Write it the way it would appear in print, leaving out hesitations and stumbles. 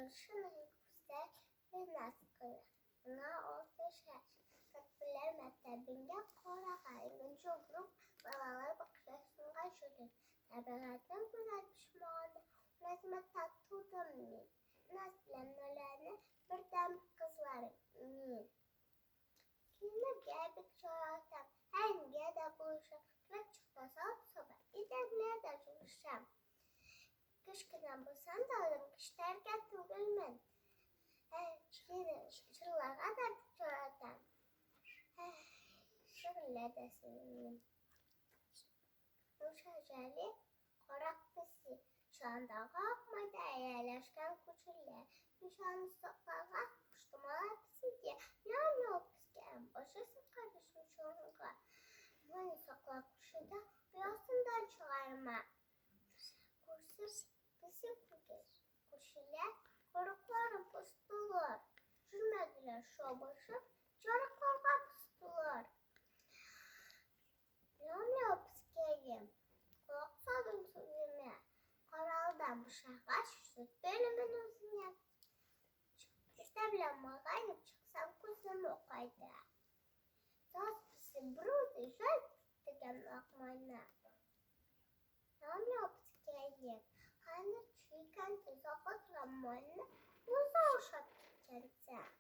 Чын гүзәл Гөлназ кызы. Миңа 6 яшь. Татбиләр мәктәбендә караган икенче групп балалар бакчасында йөрим. Табигатьнең гүзәл почмагында Назмәттә тудым мин. Наз белән Ноләне бердәм кызлар мин. Киенергә бик яратам, әнгә дә булышам, Килеп савыт-саба, идәннәр дә жуышам. Кечкенә булсам да, үзем кешеләргә түгелмен. Җырларга да бик яратам. Шигырьләр дә сөйлим. Шәҗәле карак песи. Чандагы ак майда ияләшкән күчелә. Мишаны сакларга куштым алар песигә. Мяу-мяу пескәем, башы сыккан шунга. Моны сакла күршедә, оясыннан чыгарма. Күрше песи күргәч, күршеләр койрыкларын постылар. Жүрмәделәр шабышып, чарыкларга постылар. Мяу-мяу пескәем, колак салдым сүземә. Каралдан бушагач, сөт бирермен үзеңә. Иртә белән магаеп чыксам, күзем акайды. Таз песи берүзе җәлт иттергән ак майны. Мяу-мяу пескәем, хәзер чөйкән тиз агызган майны бозау ашап киткәнсең.